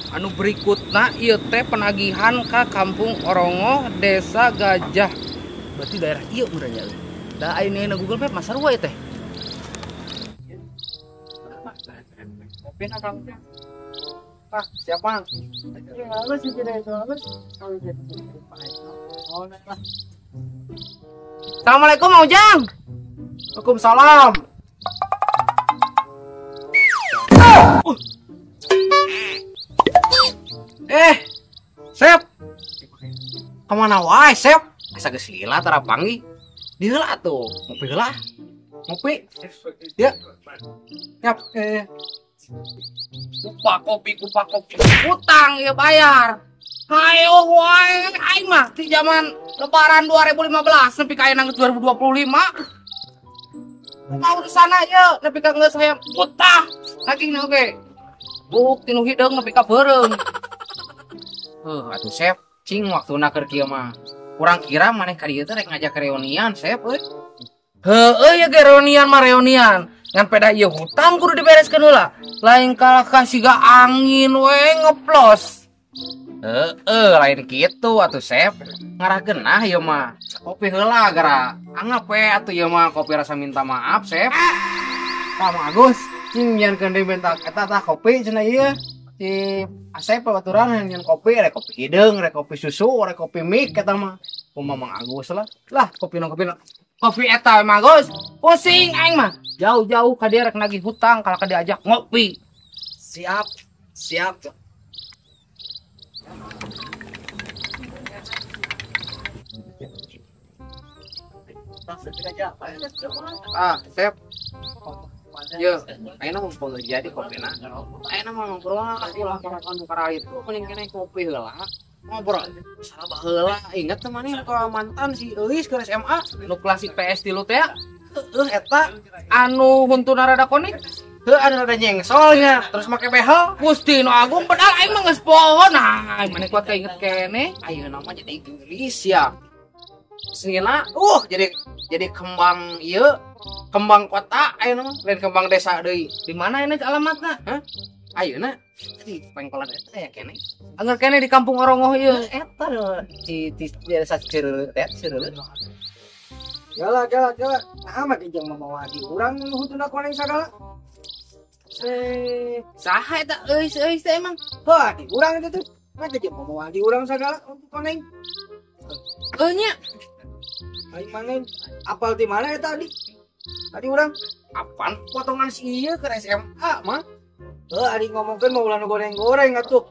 Anu berikutna ieu teh penagihan ka Kampung Orongoh, Desa Gajah. Berarti daerah ieu meureun nya. Da ayeuna Google Map mah sarua ieu teh. Kopi na Kang. Ah, siapa? Assalamualaikum, Mang Ujang. Waalaikumsalam. Sep. Kemana wae, Sep? Asa geus lila tara panggih. Di heula atuh, ngopi heula. Ngopi. Ya. Yap, Kupa kopi, kupa kopi. Utang ya bayar. Hayo wae aing mah di zaman lebaran 2015 nepi ka ayeuna 2025. Mau di sana ye nepi ka geus hayang utah. Lagi na oge. Buk tinu hideung nepi ka beureum. Heuh atuh Sep, cing waktuna keur kieu mah. Kurang kira maneh ka dieu teh rek ngajak reunian Sep euy. Heueuh ye ge reunian mah reunian. Ngan peda ieu hutang kudu dibereskeun heula. Lain kalah ka siga angin we ngeplos. Heeh, lain kitu atuh Sep. Ngarah geunah ieu mah. Kopi heula gara. Anggap we atuh ieu mah kopi rasa minta maaf Sep. Tah Mang Agus, cing nyiankeun deui minta eta tah kopi cenah ieu. Si Asep babaturan nyian kopi, rek kopi hideung, rek kopi susu, rek kopi mik eta mah. Kumaha Mang Agus lah. Lah, kopi na kopi na. Kopi eta Mang Agus, pusing aing mah. Jauh-jauh ka dieu rek nagih hutang kalah ka diajak ngopi. Siap, siap. Ah, Sep. Yo, ayeuna mah poho jadi kopina. Ayeuna mah ngobrol lah ulah anu kara itu mending keneh kopi heula. Ngobrol salah baheula inget teh maneh ka mantan si Euis ke SMA nu klasik PS tilu teh. Heuh eta anu huntuna rada konik. Heuh anu rada nyengsolnya terus make behel. Gusti nu agung padahal aing mah geus poho nah maneh kuat kainget keneh. Ayeuna mah jadi geulis ya. Sina jadi kembang ieu kembang kota ayeuna mah lain kembang desa deui. Di mana ayeuna alamatna? Hah? Ayeuna di pengkolan eta ya keneh. Angger keneh di Kampung Orongoh ieu. Eta di desa Cireuleuh teh Cireuleuh. Gala gala gala. Nah mah jeung mamawa di urang nu huntuna koneng sagala. Saha eta euis euis teh emang? Heuh di urang eta tuh. Mah jeung mamawa di urang sagala untuk koneng. Heuh nya. Aing maneh apal di mana eta tadi? Tadi urang apaan potongan si ieu ke SMA mah. Heuh ari ngomongkeun mah ulah nu goreng-goreng atuh.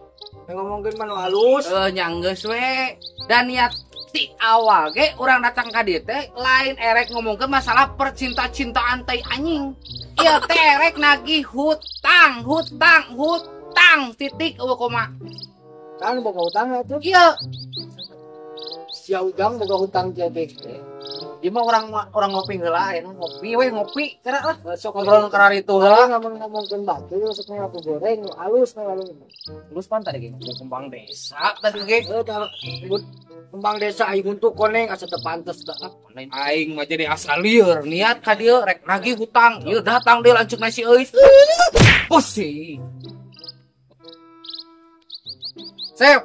Ngomongkeun mah nu halus. Heuh nya geus we. Dan niat ti awal ge urang datang ka dieu teh lain erek ngomongkeun masalah percinta-cintaan tai anjing. Ieu teh erek nagih hutang, hutang, hutang titik eueuh koma. Kan boga hutang atuh. Ieu sia ujang boga hutang jadi. Ieu mah orang ngopi heula ayeuna ngopi we ngopi kana lah. Sok ngobrol nu kararitu heula. Ngomong-ngomongkeun batu sok ngaku goreng nu halus nu halus. Halus pan tadi ge ngomong kembang desa tadi ge. Heuh kembang desa aing untuk koneng asa teu pantes da. Aing mah jadi asa lieur niat ka dieu rek nagih hutang. Ieu datang deui lanceuk na si Euis. Pusing. Sep.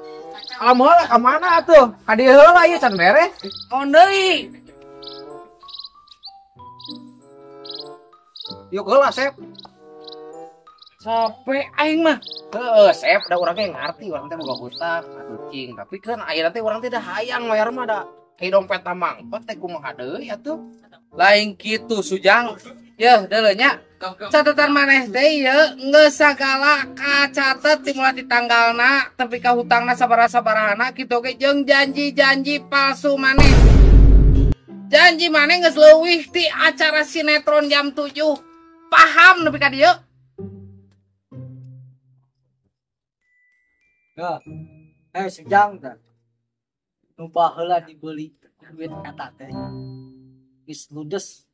Alam heula ka mana atuh? Ka dieu heula ieu can beres. On deui. Yuk heula Sep. Capek aing mah. Heeh, Sep, da urang teh ngarti urang teh boga hutang atuh cing, tapi kan ayeuna teh urang teh da hayang mayar mah da ai dompet mangkot teh kumaha deui atuh. Lain kitu Sujang. Yeuh deuleu nya. Catatan maneh teh ieu geus sagala kacatet dimulai di tanggalna tepi ka hutangna sabaraha-sabarahana kitu ge jeung janji-janji palsu maneh. Janji maneh geus leuwih ti acara sinetron jam 7. Paham nepi ka dieu? Ya. Sejang teh. Nu baheula dibeli duit eta teh. Geus ludes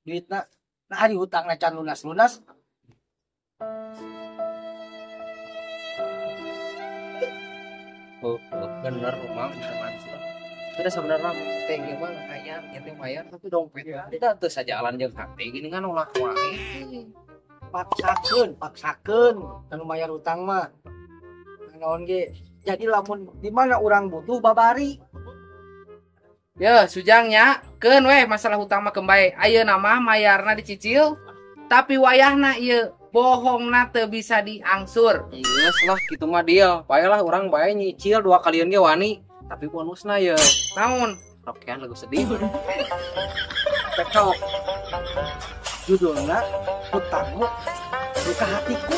duitna. Nah ari hutangna can lunas-lunas. Oh, bener rumah sih. Tidak sebenarnya teh gimana kaya gitu bayar tapi dompet tidak tuh saja jalan jeung hati gini kan ulah wae. Paksakeun, paksakeun anu bayar hutang mah. Naon ge. Jadi lamun di mana urang butuh babari. Ya, Sujangnya, keun weh masalah hutang mah keun bae. Ayeuna mah mayarna dicicil, tapi wayahna ieu bohongna teu bisa diangsur. Geus lah kitu mah deal. Bae lah urang bae nyicil dua kalian ge wani, tapi bonusna ye. Naon? Rokean lagu sedih. Cocok. Judulna Hutangmu Luka Hatiku.